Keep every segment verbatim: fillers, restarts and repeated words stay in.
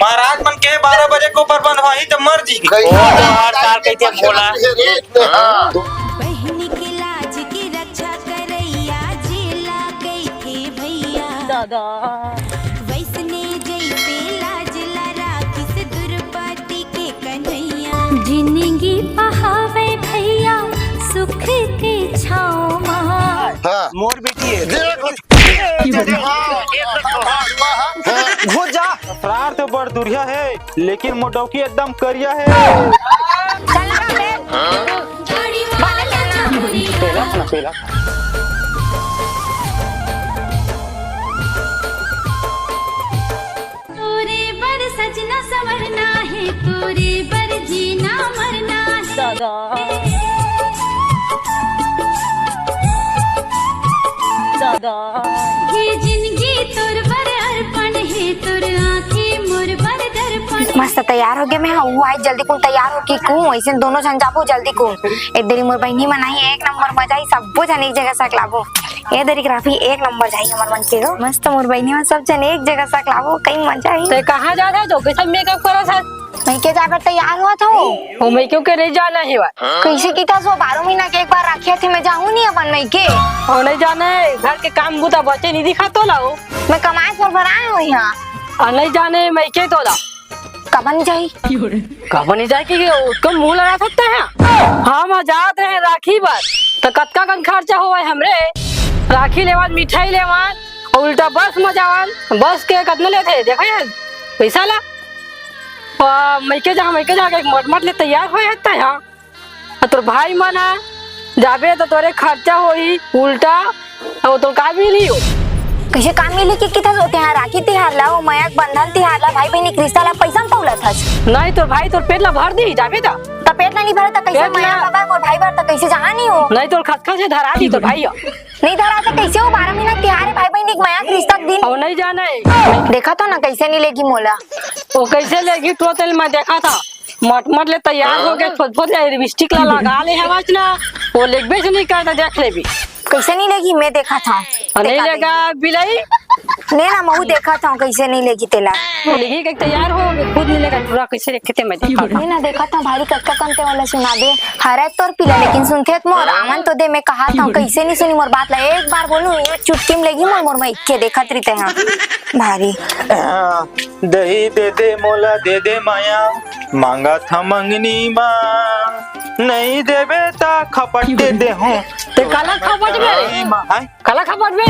महाराज मन के बारह बजे के ऊपर बंधवाही त मर जी। कैसे ओ, तो हर साल कइसे बोला। रे, हाँ। बहिनी के लाज के रक्षा करइया, जेला कहिथे भैया। दादा। वैसने जैसे लाज ला राखिस दुर्पति के कन्हैया। जिनगी पहावे भैया, सुख के छाँव मा। हाँ। मोर बेटी हे। देख। हाँ। घुस जा। ससुरार तो बड़ दुरिहा हे, लेकिन मोर डौकी एकदम करिया हे। चल ना बे। पेला ना, पेला। तोरे बर सजना संवरना हे, तोरे बर जीना मरना हे। दादा। दादा। ये जिनगी तोर बर अर्पण हे, तोर आँखी मोर बर दर्पण हे। मस्त तैयार हो गे मैं, हाँ, वो आए जल्दी कुन तैयार हो कि कुन, ऐसे दोनों झन जाबो जल्दी कुन। एक दरी मोर बहिनी मन आही, एक नंबर मजा ही, सबो झन एक जगह सकलाबो। ए दरी के राखी एक नंबर जाही हमर मन के गो। मस्त मोर बहिनी मन सब झन एक जगह सकलाबो, कई मजा ही। ते कहाँ जात हे तो कैसे मेकअप करत हे? मइके जाए बर तैयार होत हँव। ओ मइके के नहीं जाना हे वा। कैसे किथस वो बारह महीना के एक बार राखी आथे, मैं जाहूँ नहीं अपन मइके। ओ नहीं जाना हे, घर के काम बूता बचे नहीं दिखा तोला हो। मैं कमाए बर आए हँव यहाँ। आ नहीं जाने मइके तोला। काबर नहीं जाही? काबर नहीं जाही कि ओतका मुँह लगा सकते हैं? हम जात रहे राखी बर, त कतका कन खर्चा होवय हमरे। राखी लेवन, मिठाई लेवन, अउ उल्टा बस म जावन। बस के कतना लेथे, देखा हे पैसा ला। आ, मइके जा, मइके जाके मटमट ले तैयार होय हत्ता यहाँ। अउ तोर भाई मन ह जाबे त तोरे खर्चा होही उल्टा, अउ तोर का मिलही हो? कइसे का मिलही कि किथस ओ तिहार, राखी तिहार ला, ओ मया के बंधन तिहार ला, भाई बहिनी के रिश्ता ला पइसा म तौलत हस? नहीं, तोर भाई तोर पेट ला भर दिही, जाबे त। त पेट ला नहीं भरे त कइसे पेट मया ला बाबा मोर भाई बर त कइसे जहाँ नहीं हो? नहीं, तोर खसखस से धरा दी तोर भाई ह। नहीं धरा त कइसे हो, बारह महीना के तिहार हे, भाई बहिनी के मया के रिश्ता के दिन। अउ नहीं जाने। देखा था ना कइसे नहीं लेगी मोला। ओ कइसे लेगी तो तेल मैं देखा था। मटमट ले तैयार हो गे, फोत फोत ले लिपस्टिक ला लगा ले हवस ना, वो लेगबे से नहीं करता, देख लेबी। कइसे नहीं लेगी, मैं देखा था। अउ नहीं लेगा बिलई। नहीं ना, महू देखा था, कइसे नहीं लेगी तेला। लेगी के तैयार हो, खुद नहीं लेगा, पूरा कइसे रखे थे मैं देखा था। नहीं ना, देखा था, भारी कतका कन ते वाला सुना दे। हरे तोर पीला, लेकिन सुनथे त मोर, आमन तो दे, मैं कहा था, कइसे नहीं सुनी मोर बात ला, एक बार बोलूँ, एक चुटकी म लेगी मोर, मोर मइके देखत रहिते हाँ। भारी। दही दे दे मोला, दे दे माया, मांगत हँव मंगनी मा, नहीं देबे त खपट दे देहूँ। ते काला खपट बे? माया, हाय? काला खपट बे?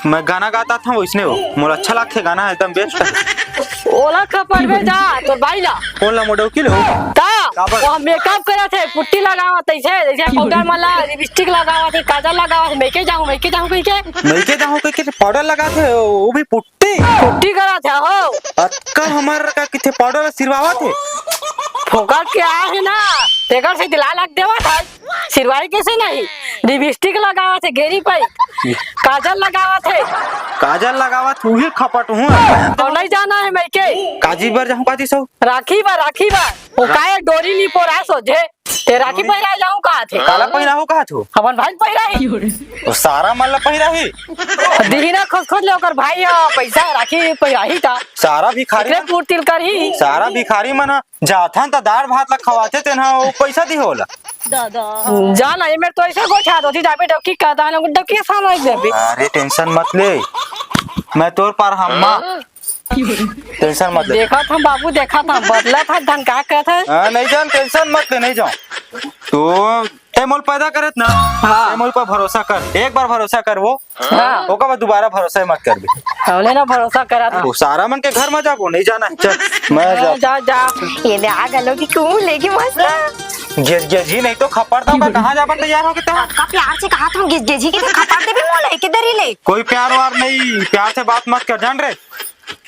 मैं गाना गात हँव, वइसने हो। मोला अच्छा लगथे गाना, एकदम best। ओला खपट बे जा, तोर भाई ला। कोन ला, मोर डौकी ल हो? त काबर? वो मेकअप करत हे, पुट्टी लगावत हे, जइसे, जइसे पाउडर मला, लिपस्टिक लगावत हे, काजल लगावत हे, मइके जाहूँ, मइके जाहूँ कहिके। मइके जाहूँ कहिके पाउडर लगात हे, वो भी पुट्टी। पुट्टी करत हे हो। अतका हमर का किथे पाउडर सिरवावत हे। फोकट के आए हे ना, तेकर से दिला लग देवत हे। सिरवाही कइसे नहीं? लिपस्टिक लगावत हे, गेरी पाई। काजल लगावत हे। काजल लगावत, उही खपट हूँ। अउ नहीं जाना हे मइके। काजी बर जाहूँ, काजी सो। राखी बर, राखी बर। ओ काहे डोरी नी पोरा सोझे। ते राखी पहिरा जाहूँ कहा थे। काला पहिराहूँ कहा थो? अपन भाई पहिराही। ओ सारा मन ला पहिराही। दिहिना खोज खोज ले ओकर भाई ह, पैसा राखी पहिराही ता। सारा भिखारी एकरे मन, पूर्ति ल करही। सारा भिखारी मन ह जाथन त दार भात ला खवाथे, तेन ह ओ पैसा दिहो ओला। दादा। जा ना, ये मेर तो ऐसे गोठा दो थी, जाबे डौकी का दाना, डौकी सामने देबे। अरे tension मत ले, मैं तोर पर हम्मा। Tension मत ले। देखा था बाबू, देखा था, बदला था धन का कहत है। हाँ, नहीं जान, tension मत ले, नहीं जाऊँ। तो ते मोल पैदा करत ना, हाँ। ते मोल पर भरोसा कर, एक बार भरोसा कर वो, हाँ। ओकर बाद दोबारा भरोसा मत करबे। हमने ना भरोसा करा था। वो सारा मन के घर में जाबो, नहीं जाना है, चल, मैं हाँ, जाता। जा, जा। ये ले आ गलो कि कहूँ लेके मस्त। गिर, गिर जी, नहीं तो खपड़ दूंगा, कहाँ जाबा तैयार हो के तैयार? का प्यार से कहा था, गिर, गिर जी के तो खपड़ देबे मोला, एक इधर ही ले। कोई प्यार वार नहीं, प्यार से बात मत कर, जान रे।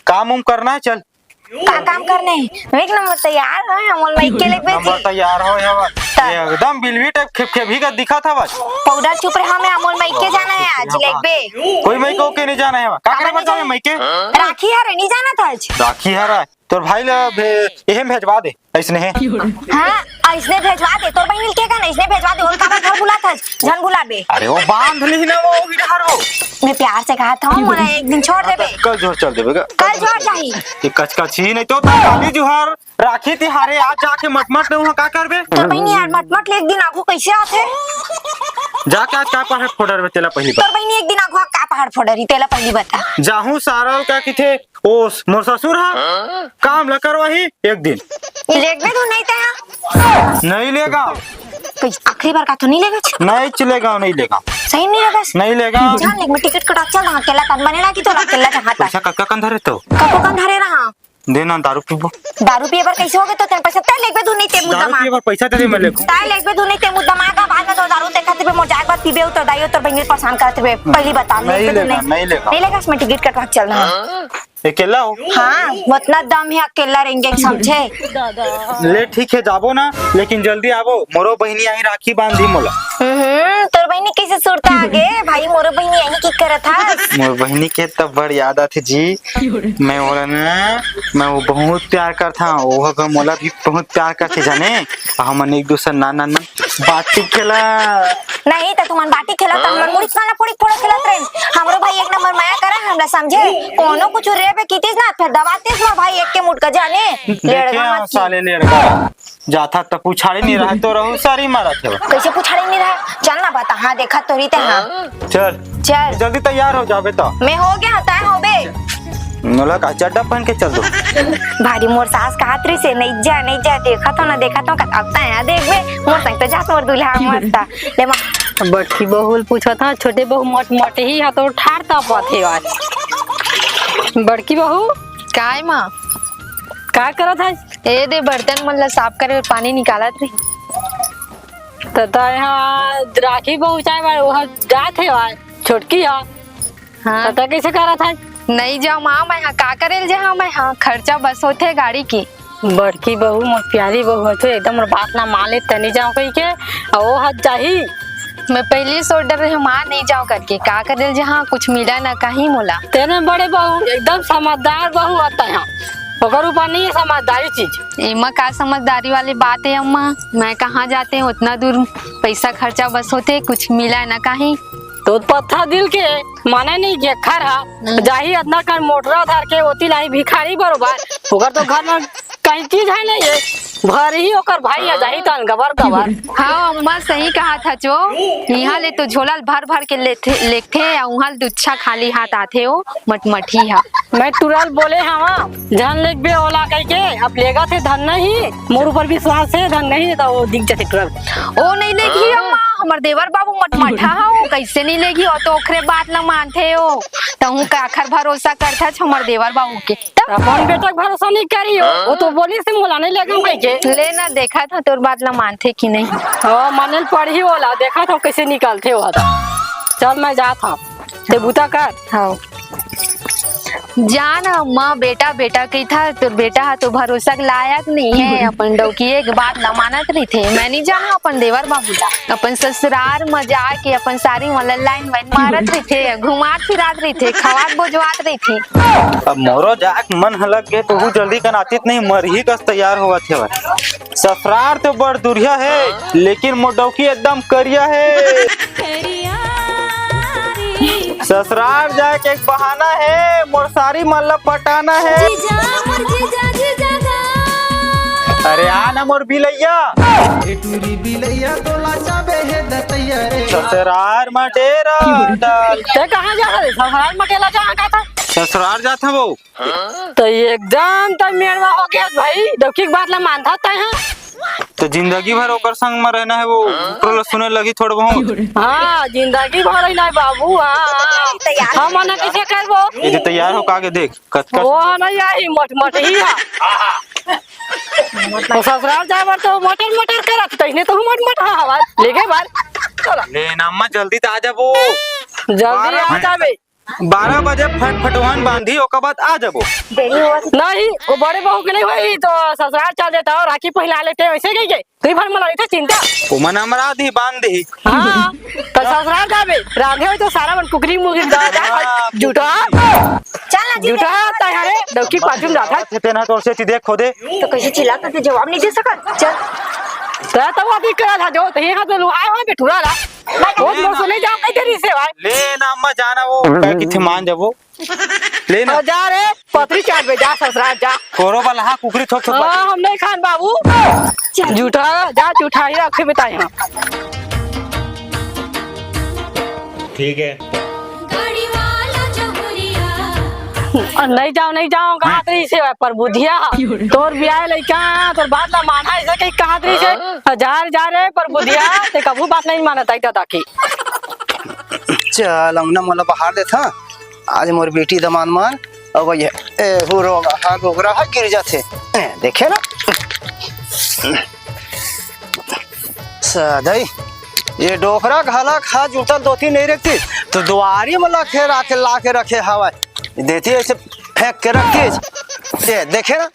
काम उम करना है, चल। का काम करने? एक नंबर तैयार है, हमन माइक के लेके नंबर तैयार हो, ये बात। त एकदम बिलवी टाइप खेपखेपही का दिखत हवस। पाउडर चुप रहा, मैं मोर मइके जाना हे आज, लेगबे। कोई मइके ओके नहीं जाना हे, का करे बर जावे मइके? राखी हरे, नहीं जाना था आज। राखी हरे, तोर भाई ला भे-, एहे में भेजवा दे, अइसने हे। हाँ, अइसने भेजवा दे, तोर बहिनी के का ना, अइसने भेजवा दे, ओला काबर घर बुलात हस, झन बुलाबे। अरे वो बांध ली ना, वो भी डहर हो। मैं प्यार से कहा था, मोला एक दिन छोड़ देबे। कल झोर चल देबे का? कल झोर जाही। ये कचकच ही नहीं तो, तो काली जुहार। राखी तिहार हे, आज जाके मटमट ले उहाँ का करबे? तोर बहिनी यार मटमट ले एक दिन आघू कइसे आथे? जाके आज का पहाड़ फोड़र बे, तेला पहिली बता। तोर बहिनी एक दिन आघू का पहाड़ फोड़र ही, तेला पहिली बता। जाहूँ सारल का किथे, ओ मोर ससुर हा, काम ला करवाही एक दिन। लेगबे तू नहीं ते हा। नहीं लेगा। कइसे आखिरी बार का तो नहीं लेगा? नहीं लेगा, नहीं लेगा। सही नहीं लेगा? नहीं लेगा। जान लेग, मैं टिकट कटा चल रहा, अकेला तन बने ना कि तोला अकेला जहाँ तक। पैसा कक्का कंधा रहता हो? कक्को कंधा रहे रहा। देना, दारू पीबो। दारू पिए बर कइसे होगे तो तेन पैसा तय लेगबे तू नहीं ते मुद्दा दारू मा। पिए बर पैसा दे दे मैं लेगो। तय लेगबे तू नहीं ते मुद्दा मा का बाद में तो दारू देखत बे मोर जाग बात पीबे उतर दाइयो तोर बहिनी परेशान करत बे। पहिली बता नहीं लेगबे तू लेगा, नहीं। नहीं लेगा। नहीं लेगा, मैं टिकट कटवा के चल रहा। अकेला हो? हाँ, उतना दम हे अकेला रहेंगे समझे। ले ठीक हे जाबो ना, लेकिन जल्दी आबो, मोरो बहिनी आही राखी बांधी मोला। हम्म, तोर बहिनी कइसे सुरता आगे भाई, मोरो बहिनी आही की करत हस? मोर बहिनी के तब बड़ याद आथे जी। मैं ओला ना, मैं वो बहुत प्यार करथा, वो ह मोला भी बहुत प्यार करथे जाने। हमन एक दूसर ना ना ना बाटी खेला। नहीं त तुमन बाटी खेला त हमन मुड़ी खाना फोड़ी फोड़ा खेलत रहे। हमरो भाई एक नंबर मया करा हमला समझे। कोनो कुछ रे बे कीतिस ना, फेर दबातिस ना भाई एक के मुटका जाने। देखे लेड़गा हो मत की। साले लेड़गा। जाथा त पुछाड़ी नहीं रहा तो रहू सारी मारत हे। कइसे पुछाड़ी नहीं रहा? चल ना बता, हाँ देखा तोरी ते हाँ। चल। चल। जल्दी तैयार हो जाबे तो। मैं हो गया, तय होबे। मोला का चड्डा पहन के चल दो। भारी मोर सास कहत रहिसे, "नहीं जा, नहीं जा, देखत हो ना, देखत हो का, अब तय यहाँ देखबे, मोर संग तो जात मोर दूल्हा मस्त।" ले माँ। बड़की बहू ल पूछत हा, छोटे बहू मोट मोट ही हा तो ठाड़ तपत हे आज। बड़की बहू। काय माँ? का करत हस? ए दे बर्तन मन ला साफ करे बर पानी निकालत रही। त तय हा राखी पहुँचाए बर ओहा जात हे आज, छोटकी हा। हाँ। पता कइसे करत हस? नहीं जाओ माँ, मैं हा का करेल जे हाँ, मैं हा खर्चा बस होथे गाड़ी की। बड़की बहू मोर प्यारी बहू होथे, एकदम मोर बात ला मान ले, तनी जाओ कहि के, अउ ओ हद जाही। मैं पहिली सोच डर रहे माँ नहीं जाओ करके, का करेल जे हाँ, कुछ मिला ना कहीं मोला। तेने बड़े बहू, एकदम समझदार बहू होथे हाँ, ओकर ऊपर नहीं हे समझदारी चीज। एमा का समझदारी वाली बात हे अम्मा, मैं कहाँ जाते हैं उतना दूर, पैसा खर्चा बस होथे, कुछ मिला ना कहीं। तो पत्थर दिल के माने नहीं गेखर हा, हम्म। जाही अतना कन मोटरा धर के ओती लाही भिखारी बरोबर, ओकर तो घर में कहीं चीज हे नहीं हे, भर ही ओकर भाई आ जाही तन गबर गबर। हाँ अम्मा सही कहा था जो, यहाँ ले तो झोला ल भर भर के लेथे, लेथे, आ उहाँ ले दुच्छा खाली हाथ आथे ओ मटमठी हा। मैं तुरंत बोले हवा, झन लेगबे ओला कहि के, अब लेगथे धन नहीं, मोर ऊपर विश्वास हे धन नहीं, त ओ दिख जाथे तुरंत। ओ नहीं लेगही अम्मा, हमर देवर बाबू मटमठा हा, ओ कइसे नहीं लेगही, ओ तो ओखरे बात ल मानथे ओ, तहूँ काखर भरोसा करथच हमर देवर बाबू के। तब अपन बेटा के भरोसा नहीं करियो, ओ तो बोलिस मोला नहीं लेगहूँ कहि के। ले ना, देखत हा तोर बात ल मानथे कि नहीं। हाँ, माने ल पड़ही ओला, देखत हा कइसे निकलथे ओ हा। चल, मैं जात हा। ते बूता कर। हाँ। जान अम्मा, बेटा बेटा कहिथा, तोर बेटा हा तो भरोसा के लायक नहीं हे। अपन डौकिया के बात ला मानत रहिथे। मैं नहीं जानव अपन देवर बाबू ला। अपन ससुरार म जाके अपन सारी मन ला लाइन वाइन मारत रहिथे, घुमात फिरात रहिथे, खवात बोजवात रहिथे। अब मोरो जाके मन ह लग गे, तो जल्दी कन आतिस नहीं, मरही कस तैयार होवत हे। ससुरार तो बड़ दुरिहा हे, लेकिन मोर डौकी एकदम करिया हे। ससुरार जाए के एक बहाना हे, मोर सारी मन ला पटाना हे। जीजा, मोर जीजा, जीजा गा। अरे आ ना मोर बिलैया। ए टूरी बिलैया तोला चाबे हे दतैया रे। ससुरार म डेरा डाल। ते कहाँ जा रहे? ससुरार म डेरा जा, कहाँ था? ससुरार जात हवो। त एकदम त मेरवा हो गया भाई, डौकी के बात ला मानथा तय हा। त जिंदगी भर ओकर संग म रहना हे, वो ओकर ला सुने लगी थोड़ बहुत। हाँ, जिंदगी भर ही नहीं बाबू, हाँ। तैयार हम मना कैसे करबो? ये जे तैयार हो कागे देख, कतका वो नहीं आई, मट मट ही हा। वो ससुराल जाए बर तो मटर मटर करत, तइसने तो मट मट हा हवा, लेगे बार। चला। ले ना अम्मा, जल्दी त आ जाबो। जल्दी आ जाबे। बारह बजे फटफटवान बांधी, ओकर बाद आ जाबो। नहीं, वो बड़े बहू के नहीं होई तो ससुराल चल देता और राखी पहिला लेते, वैसे कही के कई भर मला लेते चिंता। ओमन हमरा दी बांध दी। हाँ, तो ससुराल जाबे, रांधे होई तो सारा मन कुकरी मुकरी दा, दा, हाँ। जूठा। चल ना जी, जूठा आता है रे, डौकी पाछू में जाता है। तेना तो से ती देखो दे। तो कैसे चिल्ला करते जवाब नहीं दे सकत? चल। तो तो वो अभी करा था जो, तो यहाँ तो लुआए हो बेठुरा ला। वो मोर से नहीं जाओ कहीं तेरी से भाई। ले ना अम्मा जाना वो, कह के थे मान जाबो। ले ना। जा रे, पतरी चाट बे, जा ससुराल, जा। कोरो वाला, हाँ, कुकरी थोक थोक हाँ, बाटे। हम नहीं खान बाबू। जूठा, जा जूठा ही रखे बताए हम। ठीक है। गाड़ी वाला जहुरिया। नहीं जाओ, नहीं जाओ, कहा तरी से पर बुधिया। तोर बियाह लइका, तोर बात ला माना, ऐसे कहीं कहा तरी से। जा रे, जा रे, पर बुधिया, ते कभू बात नहीं मानत आई दादा की। चल, अंगना मोला बाहर देथा। आज मोर बेटी दमान मन, अब ये, ए, हु रोगा, हा गोगरा, हा गिर जाथे। ए, देखे ना? सदाई, ये डोकरा घला खा जूतल धोती नहीं रखती, तो दुआरी में लाके, लाके रखे हवय। देती ऐसे फेंक के रखती। ये देखे ना,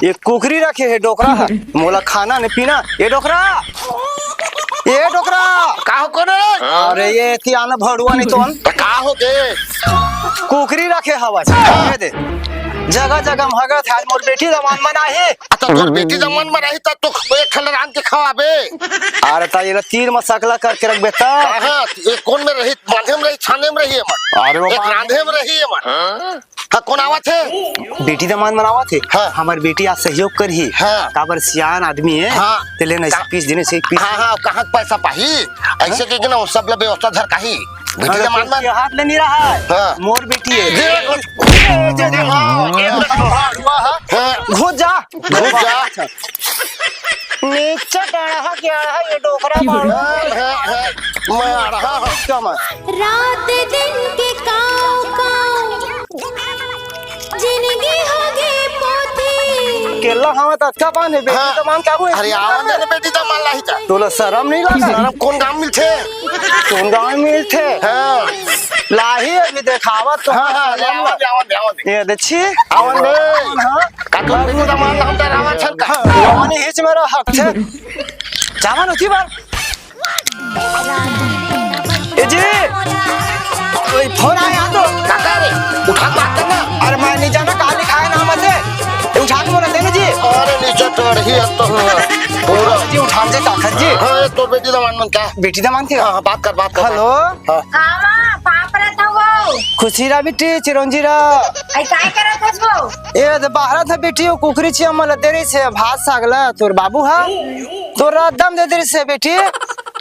ये कुकरी रखे है डोकरा है, मोला खाना नहीं पीना। ये डोकरा, ये डोकरा। का हो, कौन है? अरे ये एती आना भड़ुआ नहीं तो। त का हो गे? कुकरी रखे हवा से, ये दे। जगह जगह में हगत है, आज मोर बेटी दमान मन आही। अच्छा, तोर बेटी दमान मन आही, त तो एक खल रांध के खवाबे। अरे त ये तीर में सकला करके रखबे त। कहाँ? ये कौन में रही? बांधे में रही, छाने में रही है मन। अरे वो एक बांधे रांधे में रही है मन। हाँ, कौन आवत हे? बेटी दमान मन आवत हे। हाँ। हमर बेटी आज सहयोग करही। हाँ। काबर सियान आदमी हे। हाँ। ते लेना का- पीस देने से एक पीस। हाँ, हाँ, कहाँ के पैसा पाही? ऐसे हाँ? के ना, वो सब ला व्यवस्था धर काही। बेटी हाँ, दमान मन। हाथ में नहीं रहा है। हाँ। मोर बेटी हे। दे, दे, दे, दे, हाँ, ये तो हाँ, हाँ। हाँ। घुस जा। घुस जा। नीचे डाढ़ा के आढ़ा ये डोकरा मारो। हाँ, हाँ, हाँ। मैं आढ़ा हूँ। क्या मैं? रात दिन के काव काव, जिंदगी हो गई पोथी। केला हवा ततका पान है, बेटी हाँ। तो मान क्या हुए? अरे आवन दे ना बेटी तो मान लाही था। तोला शरम नहीं लगा? शरम कौन गांव मिलथे? कौन गांव मिलथे? हाँ। लाही अभी देखावत तो हाँ, हाँ, ले शरम आवन लगा। दे, आवन दे, आवन दे। ये देखी? आवन दे। हाँ। काटला बेटी तो मान हम डरावा छन का। हाँ, आवन ही हिच मेरा हक छे। जावन उठी बार। ए जी, ओए, फोन आया तो। काका रे, उठा के बात करना। अरे मैं नहीं जाना, कहाँ लिखा है नाम से? ए, उठा के बोला देना जी। अरे नीचे चढ़ ही है तो। पूरा। जी, उठा दे ताकत जी। हाँ, ये तो बेटी दमान मन का। बेटी दमान के? हाँ, हाँ, बात कर, बात कर। हेलो। हाँ। हाँ, माँ, पाप रहता वो। खुशी रहा बेटी, चिरंजी रहा। आई काय करत हस वो? ए, तो बाहर था बेटी, वो कुकरी छिया मला दे रही से, भात सागला, तोर बाबू हा। तोर रात दम दे दे रही से बेटी।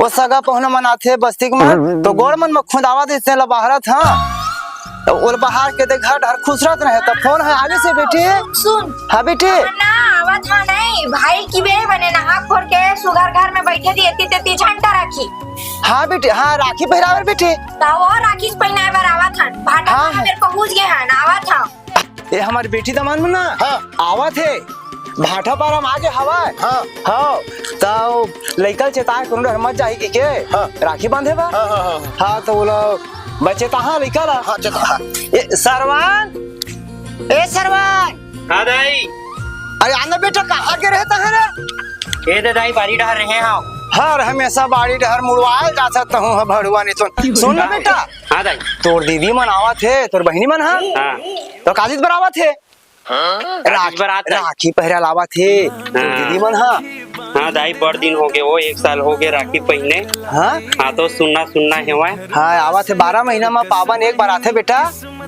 वो सगा पहुना मन आथे बस्ती के मन, तो गोड़ मन म खुंदावा देथे ला बहारत, हाँ। तो ओल बहार के दे घर डहर खुसरत रहे, तो फोन है आगे से बेटी। सुन, सुन। हाँ बेटी। ना, आवत हा नहीं, भाई की बे बने नहा खोर के सुघर घर में बैठे दिए ती, ते ती झंटा राखी। हाँ बेटी, हाँ राखी पहिरावर बेटी। तो वो राखी पहिनाए बर आवत हन, भाटा हाँ, हाँ। मेरे पहुंच गए हन, आवत हा। ए, हमर बेटी दमान मन ना हाँ। आवत हे, भाटा पारा म आगे हवय। हाँ। हाँ, त लइका ल चेताए कोनो डहर मत जाही कहिके, हाँ। राखी बांधे बर। हाँ, हाँ, हाँ, हाँ। हाँ, त ओला मैं चेताहा लइका ला। हाँ, चेता, हाँ। ए, सरवन, ए, सरवन। हाँ, दाई। अरे, आना बेटा, कहाँ गे रहे तहरे? ए, दे दाई, बारी डहर रहे हव। हर हमेशा बारी डहर मुड़वाए जाथस तहूँ ह भड़ुआ नहीं सुन। सुन ना बेटा, हाँ दाई। तोर दीदी मन आवत हे, तोर बहिनी मन ह। हाँ। तो कालीज बर आवत हे। हाँ? राखी बर आवत हे। राखी पहिरा लावत हे, तोर हाँ। दीदी मन ह। हाँ दाई, बड़ दिन हो गए, वो एक साल हो गए राखी पहिने। हाँ? हाँ, तो सुन्ना सुन्ना हेवय। हाँ, आवत हे, बारह महीना म पावन एक बार आथे बेटा,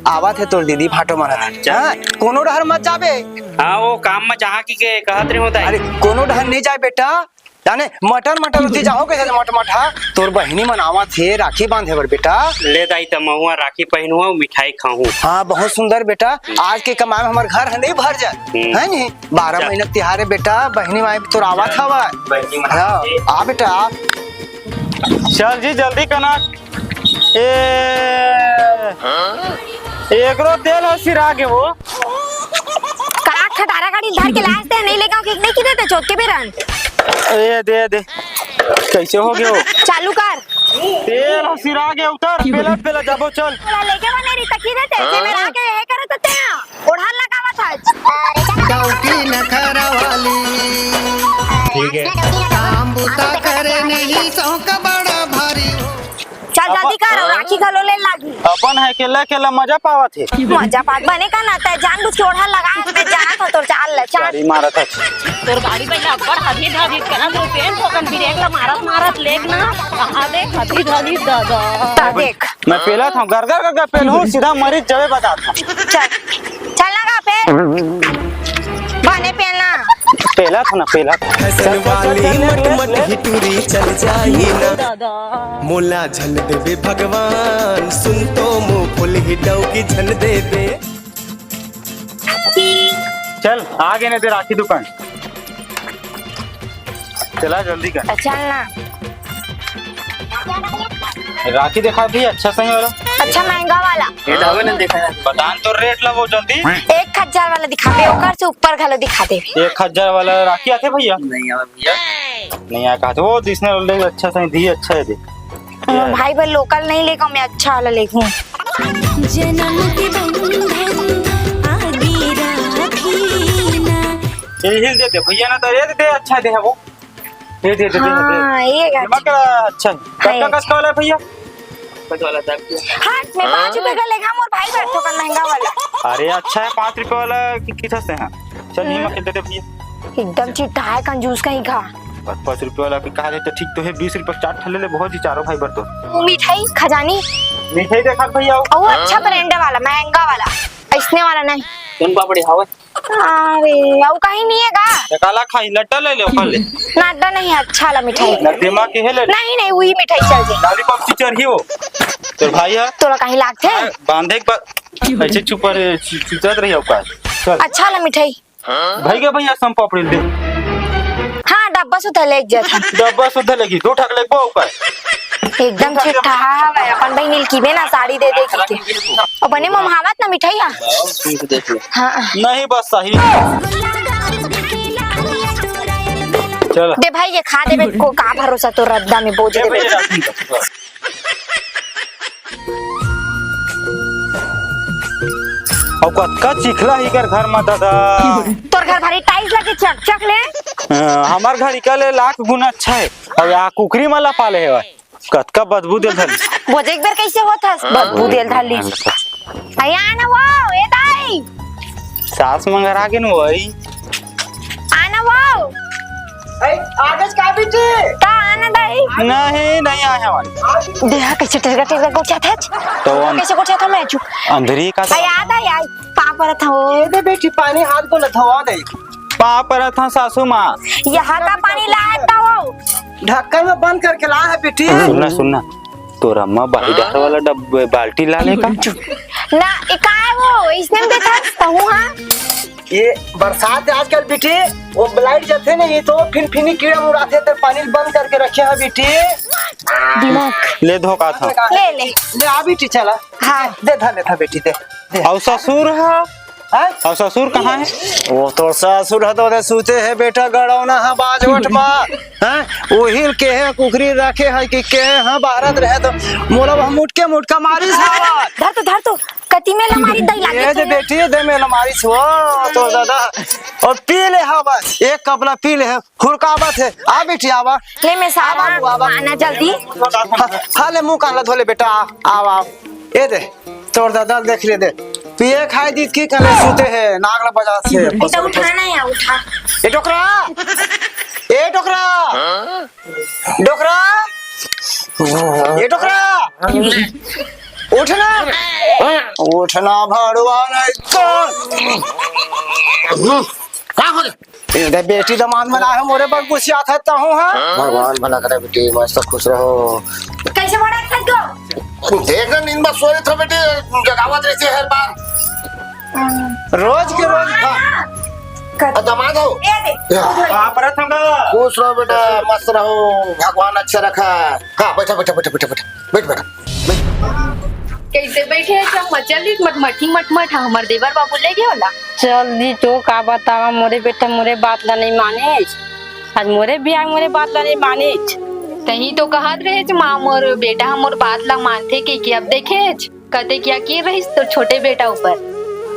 आवत हे तोर दीदी भाटो मन ह। अच्छा। हाँ, कोनो डहर मत जाबे। हाँ, वो काम म जहाँ की के कहत रहे हो दाई। अरे, कोनो डहर नहीं जाए बेटा, जाने मटर मटर उती जाहो कैसे मट मट हा? तोर बहिनी मन आवत हे राखी बांधे बर बेटा। ले दाई त महुआ राखी पहिनहूँ, मिठाई खाहूँ। हाँ, बहुत सुंदर बेटा, आज के कमाई में हमर घर ह नहीं भर जाए, हम्म। है नहीं? बारह चल। महीना के तिहार हे बेटा, बहिनी माई तोर आवत हवय। बहिनी माई हाँ, के। आ बेटा, आ। चल जी, जल्दी कना। ए, एकरो तेल ह सिरा गे वो। का खटारा गाड़ी धर के लाए ते नहीं लेगा कि नहीं किने ते चौथ के बेरन। ए, दे, दे। कैसे हो गयो? चालू कर। तेल ह सिरा गे, उतर, पेलत पेलत जाबो, चल। तोला लेके बने रही, तकी देते, जे मेरा के ये करत ते, ओढ़ा लगावत हच। डौकी नखरा वाली, ठीक है। काम बुता करे नहीं, शौक बड़ा भारी हो। चल जल्दी कर, राखी घलो ले लागी। अपन है, अकेला अकेला मजा पावत हे। मजा पात बने का ना, तै जानबूझ के ओढ़ा लगा, मैं जानत हो तोर चाल ले, चाल। गाड़ी मारत हच। तोर गाड़ी पहले अब्बड़ हदी धदी करत हो, पेन ठोकन ब्रेक ला मारत मारत लेग ना, कहाँ देख हदी धदी दादा। ता देख। मैं पेलत हूँ, गरगर गरगर पेलहूँ, सीधा मरीच जबे बतात हूँ। चल, चल ना का पेल। बने पेलना। पेलत हूँ ना, पेलत। फैशन वाली मट मट ही टूरी चल जाही ना। दादा। मोला झन देबे भगवान, सुन तो मुँह फुल ही डौकी झन देबे। चल, आ गे ने ते राखी दुकान। चला जल्दी कर। चल ना। राखी देखा भी अच्छा सही वाला। अच्छा महंगा वाला। ये तो हवे ना देखा यार। बता तो रेट ला वो जल्दी। एक हजार वाला दिखा दे, ओकर से ऊपर घलो दिखा दे। एक हजार वाला राखी आथे भैया? नहीं आवे भैया। नहीं आया कहा तो वो जिसने ले अच्छा सही दी, अच्छा है देख। हाँ, भाई, पर लोकल नहीं लेगा, मैं अच्छा वाला लेगूं। जन्म के बंधन आगे राखी ना। ये हिल देते भैया ना, तो ये दे, अच्छा दे है वो। ये दे दे, दे, दे। हाँ, ये दिमाग अच्छा। का अच्छा है। हाँ, कत्ता अच्छा। कत्ता वाला है भैया? कत्ता वाला था आपके? हाँ, मैं पाँच रुपए का लेगा, मोर भाई बैठो का महंगा वाला। अरे अच्छा है, पाँच रुपए वाला कि किधर से है? चल, ये हम्म। मत दे दे भैया। एकदम चिट्ठा है, कंजूस कहीं का। पाँच पाँच रुपए वाला के कहा देते, ठीक तो है, बीस रुपए चार ठा ले ले, बहुत ही चारों भाई बर तो। वो मिठाई खजानी। मिठाई देखा भैया। वो अच्छा ब्रांड वाला, महंगा वाला, इसने वाला नहीं। सोन पापड़ी हवे। अरे, वो कहीं नहीं है का? ते काला खाई, लड्डा ले ले, ओकर ले। लड्डा नहीं, अच्छा वाला मिठाई। ना दिमाग के है ले। नहीं, नहीं, वही मिठाई चल जाए। लॉलीपॉप टीचर ही हो। तो भाई है। तोला कहीं लागथे? हाँ, बांधे के बाद ऐसे छुपा रे, छु-, छुपत रही हो का? चल। अच्छा वाला मिठाई। भाई के भैया सोन पापड़ी दे। हाँ, डब्बा सुधा लेके जात हन। डब्बा सुधा लेगी, दू ठक लेगबो ऊपर। एकदम ठीक ठाक हवे, अपन बहिनी ल कीबे ना साड़ी दे दे के। ओ बने ममहावत ना मिठाई हा। ठीक देख ले। हाँ। नहीं बस सही। चल। दे भाई, ये खा देबे को का भरोसा तो रद्दा में बोझ ए देबे। भैया, राखी बस। अउ कतका चिखला ही कर घर म दादा। तोर घर भारी टाइल्स लगे चक चक ले। अ, हमर घर इका ले लाख गुना अच्छा है। अउ या कुकरी मन ला पाले हवय। कतका बदबू देल धरलिस। बोझ एक बेर कैसे होत हस? बदबू देल धरलिस। अरे आ ना वो, ए दाई। सास मंगर आ गे न वही। आ ना वो। ए, आगेच का बिट्टी? का आ ना दाई? नहीं, नहीं आए हवन। देहा कैसे टिरगा टिरगा गोठियाथस? तो अन- कैसे गोठियाथस मैं चुप। अंधरी का तो अरे आ दाई, आ, पाँव परत हंव। ए दे बेटी, पानी हाथ गोड़ ला धोवा दे। पाँव परत हंव सासू माँ। यहाँ का पानी लाए तो हो। ढक्कन में बंद करके ला है बेटी। सुनना, सुनना, तोर अम्मा बाही डहर वाला डब-, बाल्टी ला ले का? ना, ए का है वो? इसने में देखा, कहूँ हाँ? ये बरसात है आजकल बेटी, वो लाइट जलथे नहीं तो फिनफिनी कीड़ा मुड़ाथे, तो पानी बंद करके रखे हैं बेटी। दिमाग। ले धोखा था। ले, ले। ले आ बेटी, चला। हाँ। दे, धर ले था बेटी, दे, दे। अउ ससुर हा? हैं? अउ ससुर कहाँ है? वो तो ससुर ह तो ओदे सूते हे बेटा, गड़ौना ह बाजवट मा। हैं? ओही ल केहे कुकरी राखे है कि केहे ह बाहरत रहे तो मोला वह मुटके मुटका मारिस हवा। धर तो, धर तो, कति में लमारी दई लागे ये दे तू। बेटी, दे में लमारिस हो तो दादा। अउ पी ले हवा, एक कपला पी ले है, हुरकावत है। आ बेटी, आवा। ले मैं सारा आवा, आवा। आना जल्दी। हाँ, हाँ, ले मुँह कान ला धो ले बेटा, आ, आवा। ए दे। तोर दादा ल देख ले दे। पिए खाए दीस कि कले सूते हे, नाक ल बजाथे। ए तो उठा ना यार, उठा। ए डोकरा! ए डोकरा! डोकरा! ए डोकरा! उठ ना! उठ ना भड़वा नहीं तो। का हो रे? ए दे बेटी दमाद मन आए हो, मोरे बर गुसियात हस तहूँ हा। भगवान भला करे बेटी, मस्त खुश रहो। कैसे बड़ा थक गो? देख ना, नींद में सोए था बेटी, जगावत रहती है हर बार। रोज के रोज खा। आ, दमाद हो। ए दे। या। पाँव परत हंव गा। खुश रहो बेटा, मस्त रहो, भगवान अच्छा रखा। हाँ, बैठा, बैठा, बैठा, बैठा, बैठा। बैठ बेटा, बैठ। कैसे बैठे हे चम्मच? जल्दी मटमटी मटमट, हमर देवर बाबू ले गे ओला। जल्दी तो का बतावा, मोरे बेटा मोरे बात ला नहीं मानिस। आज मोरे बियाह मोरे बात ला नहीं मानिस। तहीं तो कहत रहेच माँ, मोर बेटा ह मोर बात ला मानथे कहिके। अब देखेच, कतेक यकीन रहिस तोर छोटे बेटा ऊपर।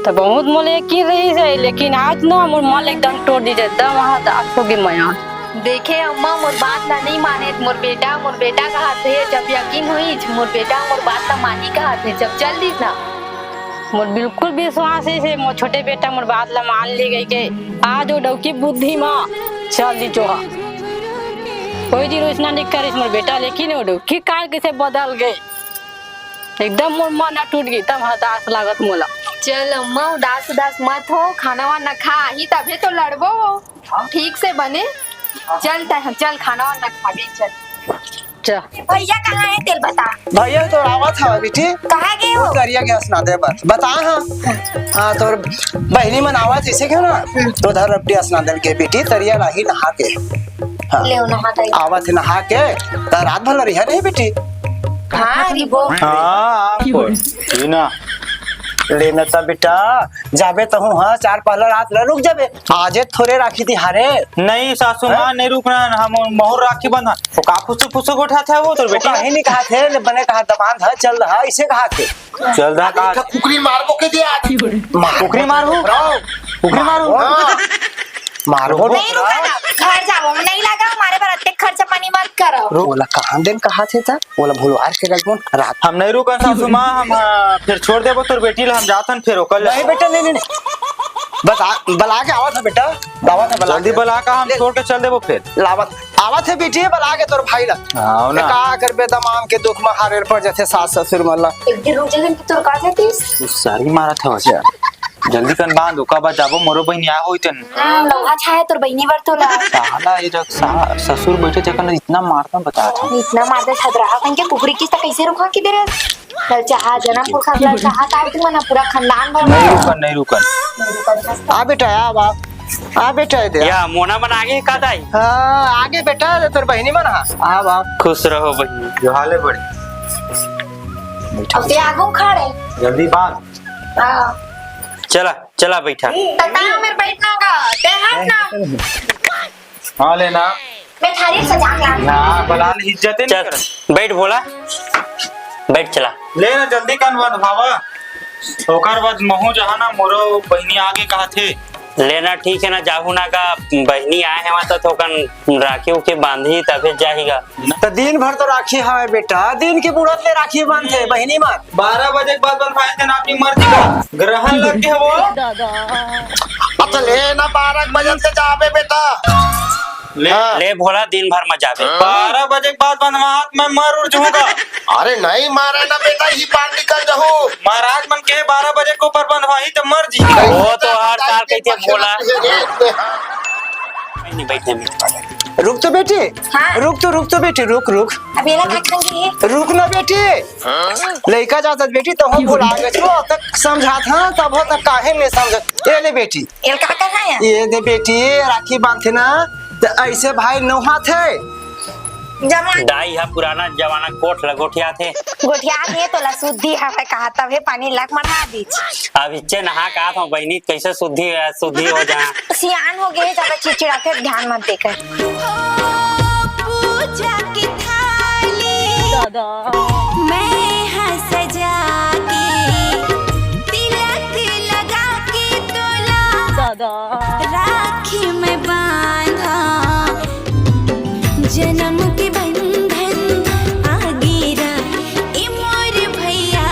त बहुत मोला यकीन रहिस हे, लेकिन आज ना मोर मन एकदम टूट दिस हे, एकदम हताश होगे मैं। देखे अम्मा, मोर बात ला नइ माने, मोर बेटा, मोर बेटा कहत हे, जब यकीन होइस, मोर बेटा मोर बात ला मानही कहत हे, जब चल दिस ना। मोर बिल्कुल विश्वास हे से मोर छोटे बेटा मोर बात ला मान ले कहिके, आज ओ डौकी बुद्धि म चल दिस ओहा। कोई दिन वइसना नइ करिस मोर बेटा, लेकिन ओ डौकी काल कइसे बदल गे, एकदम मोर मन ह टूट गे, एकदम हताश लागत मोला। चल अम्मा, उदास उदास मत हो, खाना वाना खा, ही तभे तो लड़बो ठीक से बने। चल तैं, चल खाना वाना खा ले, चल। चल। भैया कहाँ हे तेला बता। भैया तो आवत हवय बेटी। कहाँ गे हो? तरिया गे असना दे बर। बता हाँ। हाँ, तोर बहिनी मन आवत हे, अइसे कहो ना। तो धर रपटी असना दे बर गे बेटी, तरिया लाही नहा के। हाँ। ले नहा के। आवत हे नहा के, त रात भर रहिहा नहीं बेटी। हाँ, रिबो। हाँ, आपको। ही ना। ले न त बेटा, जाबे तहूँ, हाँ, चार पहला रात ल रुक जाबे। आजे थोरे राखी तिहार हे। नहीं सासू माँ, हैं? नहीं रुकना, हम मोर राखी बंधा। वो का फुसुक फुसुक उठाथे वो तोर वो बेटी? काहे नहीं कहाथे, ले बने कहा दबान था, चल रहा, इसे कहाथे। चल रहा का? कुकरी मारबो के दिया। मार। कुकरी मारबो? राव। कुकरी मारबो? हाँ। मारबो नहीं डोकरा। रुका ना, घर जाओ, नहीं लगा हमारे पर अतेक खर्चा पानी मत करो। रुक। ओला कहाँ दिन कहाथे त? ओला भुलवार के रखबो रात। हम नहीं रुकन सासू माँ, हम, हाँ, फिर छोड़ देबो तोर बेटी ला, हम जाथन फिर ओकर ले। नहीं बेटा, नहीं, नहीं, नहीं। बस आ, बला के आवत हे बेटा, आवत हे बला जल्दी के। बला का, हम ले। छोड़ के चल देबो फिर। लावत, आवत हे बेटी, बला के तोर भाई ला। हाँ, ना। ए, का करबे, दमांद के दुख म हारे ल पड़ जाथे सास ससुर मन ला। एक दिन रुक जा, तोर का जातिस? सारी मारत हे वैसे। जल्दी कन बांध, ओकर बाद जाबो, मोरो बहिनी आ होई तेन। हाँ, लोहा छाया तोर बहिनी बर तोला। साला, ये जग सा-, ससुर बैठे तेकर इतना मारता बता था। इतना मारता छदरा, कहीं के कुकरी किस त कैसे रुका के दे रे? ललचाहा, जनम पुरखा के ललचाहा, का तू मना पूरा खानदान भर नहीं में। रुकन, नहीं रुकन। नहीं रुकन। आ बेटा, आ बाप। आ बेटा, ए दे। या, मोना मन आगे का दाई? हाँ, आगे बेटा, तोर बहिनी मन हा। आ बाप। खुश रहो बहिनी। जो हाल हे बड़े। अब ते आगू खड़े। जल्दी बांध। हाँ। चला, चला बैठा। तता मेरे बैठना का, ते हट ना। हाँ, लेना। मैं थारी सजा के आऊँ। ना, बला ले, इज्जत नहीं चल, कर। बैठ भोला, बैठ चला। ले ना, जल्दी कन बंधवावा। ओकर बाद महू जहाँ ना मोरो बहिनी आगे कहाथे। लेना, ठीक है ना, जाहू ना का बहिनी आए हैं वहाँ तो थोकन राखी उखी बांधी तभे जाही गा। त दिन भर तो राखी हवय बेटा, दिन के बुढ़त ले राखी बांधथे बहिनी मन। बारह बजे के बाद बंधवाए थे ना अपनी मर्जी का। ग्रहण लग गया वो। अब तो ले ना, बारह बजे से जाबे बेटा। ले। हाँ। ले भोला, दिन भर में जाबे। बारह बजे के बाद बंधवाहत मैं मर उड़ जाऊंगा। अरे नहीं मारे ना बेटा, ही पार निकल जाहू। महाराज मन के बारह बजे के ऊपर बंधवाही त मर जी। वो तो हर साल कहते भोला। नहीं, बैठे, बैठे। रुक तो बेटी, हाँ। रुक तो, रुक तो बेटी, रुक, रुक। अब ये लगा खाएंगे। रुक ना बेटी, लइका जात बेटी, तो हम भुला गए छो, तक समझात हाँ, तब हो तक काहे नहीं समझत। ये ले बेटी, ये का कर रहा है? ये दे बेटी, राखी बांधथे ना, त ऐसे भाई नोहाथे। जमा दाई हा पुराना जमाना कोठ ल गोठियाथे। गोठियाथे तो ला शुद्धि हवे कहा, तभे पानी लग मढ़ा दीच। अब इच्चे नहा का था बहिनी, कैसे शुद्धि, शुद्धि हो जा। सियान हो गए, ज्यादा चिड़चिड़ाथे, ध्यान मत देकर। पूजा की थाली दादा। मैं हा सजा के, तिलक लगा के तोला दादा। राखी मैं बांधा, जन्म के बंधन आगे रा, ए मोर भैया,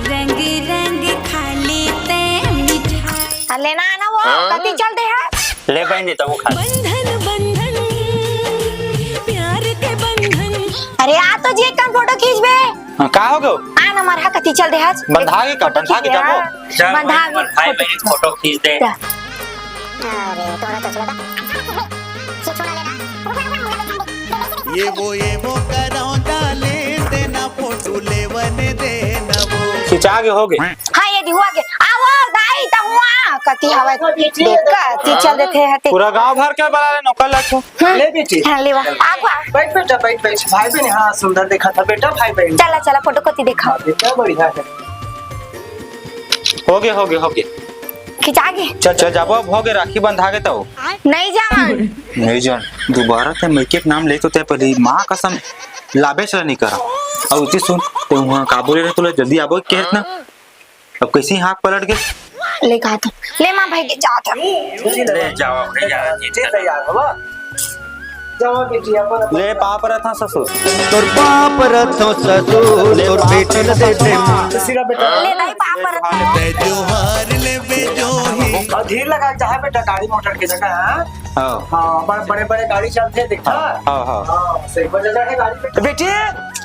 रंग रंग खा लेते मिठाई। आ, लेना आना वो, हाँ? कति चल दे है? ले बहिनी, तब वो खा। बंधन, बंधन, प्यार के बंधन। अरे आ तो जी, एक कन फोटो खींचबे। हाँ, का हो गयो? आ ना, मरहा कति चल दे आज। बंधा के का? बंधा के जाबो? हाँ। जा, बंधा भाई, के भाई, फोटो बहिनी, खींच। फोटो खींच दे। जा। अरे, तोरा तो छोड़ा। ये वो, ये वो करौंदा ले देना, फोटो लेवन देना वो। खिंचा के हो गए। हाँ, ये दिहुआ के। आ वो, दाई, त हुआ। कति हवा देख, कति चल देथे हते। पूरा गांव भर के बला ले, नौकर लाखो। हम्म। ले बेटी। हाँ, लेवा। आ, आ। बैठ बेटा, बैठ, बैठ। भाई बहन, हाँ, सुंदर देखा था बेटा, भाई बहन। चला, चला, फोटो कति देखा। हाँ, बेटा, बढ़िया है। हो गए, हो गए, हो गए। खिंचा गे। चल, चल जाबो, अब हो गे, राखी बंधा गे तव। नहीं जावन। नहीं जावन, दोबारा ते मइके के नाम ले तो ते पहली माँ कसम लाबे चला नहीं करा। अउ इति सुन, ते उहाँ का बोले रहे, तोला जल्दी आबो के कहत ना। अब कैसे हाथ पलट के ले कहा था, ले माँ भाई के जात हन। ले जाओ, ले जाओ, जीते तैयार हो बा। जाओ बेटी, अपन, अपन ले पाँव परत हँव ससुर। तोर पाँव परत हँव ससुर, ले तोर पाँव बेटी ल दे दे माँ। खुशी रह बेटा। ले दाई पाँव परत हँव। ले जोहार ले बेजोही। और धीर लगा के चाहे बेटा, गाड़ी मोटर के जगह, हाँ? हाँ। हाँ, बड़-, बड़े-बड़े गाड़ी चलथे, देखा? हाँ, हाँ, हाँ। हाँ, सही बोले जाके गाड़ी पे। बेटी!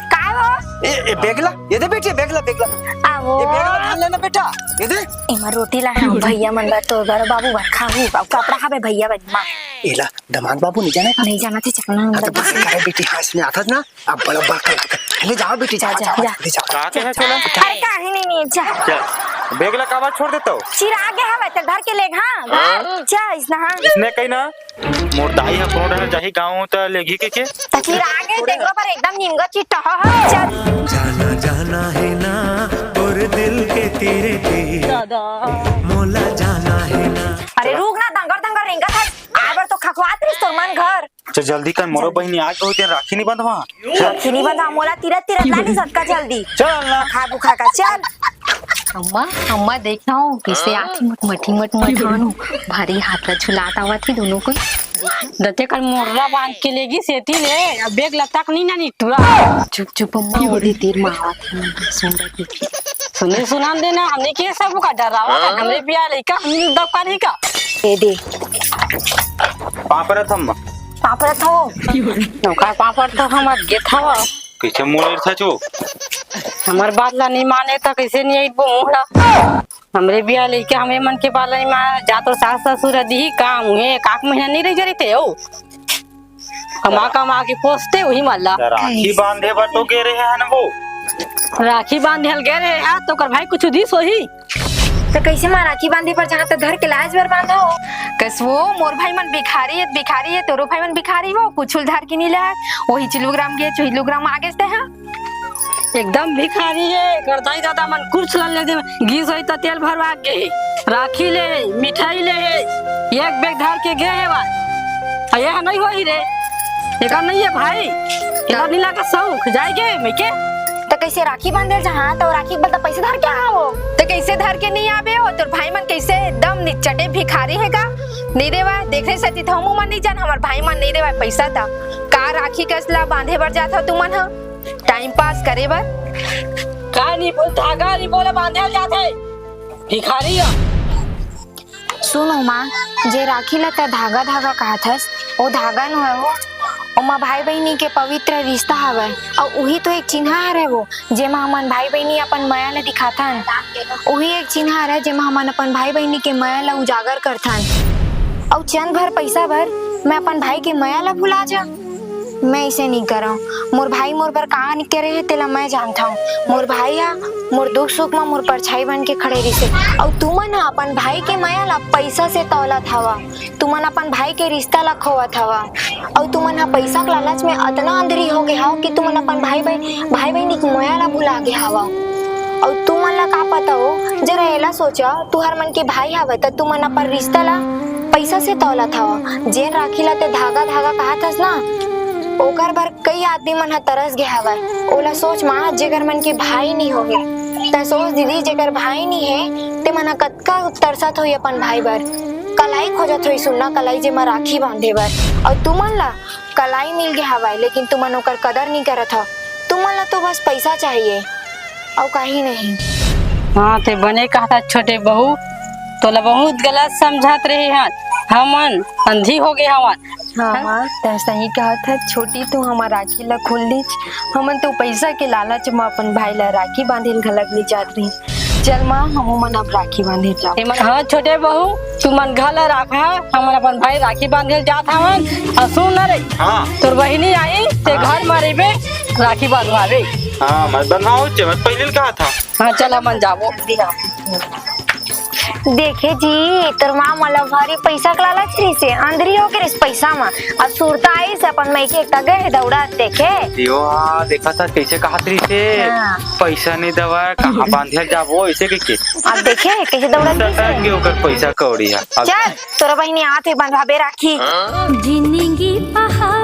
काय हो? ए, ए, बेगला, ये दे बेटी, बेगला, बेगला। आवो। ये बेगला धान लेना बेटा, ये दे। एमा रोटी ला है, भैया मन बर, तोर बर, बाबू बर, खाहू, बाबू, कपड़ा हवे भैया बर, माँ। एला, दमाद बाबू नहीं जाने का? नहीं जाना थे, चकना हाँ, तो अंदर बस बस। करे बेटी, हाँ, इसने आता ना, अब बड़ा बड़का लागत। ले जाओ बेटी, जा, जाओ, जा, जाओ, जा। ले जाओ। का कहे चला? अरे, काहे नहीं, नहीं, जा। चल, बेगला काबर छोड़ देता हो? चिरागे हवे, ते धर के लेग, हाँ, घर। हाँ। जा, इसना, हाँ। इसने कही ना, मोर दाई ह कोनो डहर जाही गाँव त लेगही के के? त चिरागे देखलो पर एकदम निमगा चिट्टा ह, ह, चल। जाना, जाना है ना, तोर दिल के तीरे तीर। दादा। मोला जाना है ना। अरे रुक ना, दंगर दंगर रेंगत हस। आबर तो खखवात रहिस तोर मन घर। अच्छा, जल्दी कर, मोरो बहिनी आज बहुत दिन राखी नहीं बंधवा। राखी नहीं बंधवा, मोला तीरथ तीरथ ला नहीं सतका जल्दी। चल ना। खा बुखा का, चल। अम्मा, अम्मा, देखा हूँ, कैसे आती मट मठी मट मठान हूँ। भारी हाथ ला झुलात आवत ही दोनों को। दते कर मोर्रा बांध के लेगी सेती ले, अब बेग लता के नहीं ना निटुरा। चुप चुप अम्मा, ओदे तीर मा आवत ही, सुन रही थी। सुने सुनान देना, हमने के सब का डरावा, हाँ? हमरे बिया लइका, हम दबका नहीं का। दे दे। पापड़ थम। पापड़ थो। नौका पापड़ तो हम अब गे थावा। कैसे मोड़ था चो? हमर बात ला नहीं माने तो कैसे नहीं आई वो मोहरा। हमरे बिया लइका हमें मन के बाला नहीं माने, जा तो सास ससुर दिही काम हुए, एक आख महीना नहीं रह जरी ते हो। कमा कमा के पोसते वही मल्ला। राखी बांधे बर तो गे रहे हैं ना वो। राखी बांधे हल गे रहे हैं तो कर भाई कुछ दिस वही। तो कैसे माँ राखी बांधे पर जहाँ तो धर के लाज बर बांधा हो? कस वो मोर भाई मन भिखारी है, भिखारी है, तोरो भाई मन भिखारी हो, कुछ धर के नहीं लाए। वही चिलुग्राम गे, चिलुग्राम आगे से हैं। एकदम भिखारी है, करताई दादा मन कुछ लन ले दे, गीस होई तो तेल भरवा के। राखी ले, मिठाई ले, एक बैग धर के गे है वा। आ, यह नहीं होही रे, एकर नहीं है भाई, एकर नहीं लागा शौक, जाए गे, मैं के? तो कैसे राखी बांधे जहाँ, तो राखी बल तो पैसे धर के आहा हो। तो कैसे धर के नहीं आबे हो? तोर भाई मन कैसे एकदम निचटे भिखारी है का? नहीं देवा, देख रहे सती तो हम मन नहीं जान, हमार भाई मन नहीं देवा पैसा था। का राखी कसला बांधे बर जात हो तुमन ह? टाइम पास करे बर? का नहीं बोल, धागा नहीं बोले बांधे जात है। भिखारी ह। सुनो माँ, जे राखी ला तै धागा धागा कहत हस, ओ धागा नो है वो। ओमा भाई बहिनी के पवित्र रिश्ता हवय, अउ उही तो एक चिन्हा हरय वो, जेमा हमन भाई बहिनी अपन मया ला दिखाथन। उही एक चिन्हा हरय, जेमा हमन अपन भाई बहिनी के मया ला उजागर करथन। अउ चंद भर पइसा बर मैं अपन भाई के मया ला भुला जा? मैं इसे नहीं करव। मोर भाई मोर बर का नहीं करे हे, तेला मैं जानथव। मोर भाई हा मोर दुख सुख मा मोर परछाई बन के खड़े रहिसे। अउ तुमन हा अपन भाई के मया ला पइसा से तौलत हवा। तुमन अपन भाई के रिश्ता ला खोवत हवा। अउ तुमन हा पइसा के लालच में अतना अंधरी हो गे हव कि तुमन अपन भाई बहिन, भाई बहिनी के मया ला भुला गे हवा। अउ तुमन ला का पता हो, जरा एला सोचा, तुहर मन के भाई हवय त तुमन अपन रिश्ता ला पइसा से तौलत हव। जेन राखी ला ते धागा धागा कहत हस ना, ओकर बर कई आदमी मन ह तरस गे हवय। ओला सोच माँ, जेकर मन के भाई नी होहे। तै सोच दीदी, जेकर भाई नी हे, ते मन ह कतका तरसत होही अपन भाई बर। कलाई खोजत होही, सुन्ना कलाई, जेमा राखी बांधे बर। अउ तुमन ला कलाई मिल गे हवय, लेकिन तुमन ओकर कदर नी करत हव। तुमन ला तो बस पइसा चाहिए। अउ काही नहीं। हाँ, ते बने कहत हस छोटे बहू, तोला बहुत गलत समझत रहे हन, हमन अंधी हो गे हवन। हाँ, हाँ? माँ, तै सही कहत हस छोटी, तो हमर राखी ला खोल दीच। हमन तो पइसा के लालच म अपन भाई ला राखी बांधे ल घलक ले जात रही। चल माँ, हमू मन अब राखी बांधे जाओ। एमन, हाँ छोटे बहू, तुमन घर ला राखा, हमन अपन भाई राखी बांधे ल जात हवन। अउ सुन न रे, हाँ। तोर बहिनी आही, ते हाँ। घर म रहिबे, राखी बांधवाबे। हाँ, मत बंधवाओ, चे मत पहले कहा था। हाँ, चल, हमन जाबो। देखे जी, तोर माँ मोला भारी पैसा के लालच रहिसे, अंधरी हो गे रहिस पैसा म। अब सुरता आइस, अपन मइके एकटा गे हे दउड़त, देखे। यो, हाँ, देखा था कैसे कहत रहिसे, हाँ। पैसा नहीं देवय, कहाँ बांधे जाबो, ऐसे कहिके। अब देखे, कैसे दउड़त सटक रहिसे। गे ओकर पैसा कौड़ी ह। अब चल, तोर बहिनी आत हे, बंधाबे राखी। जिंदगी पहाड़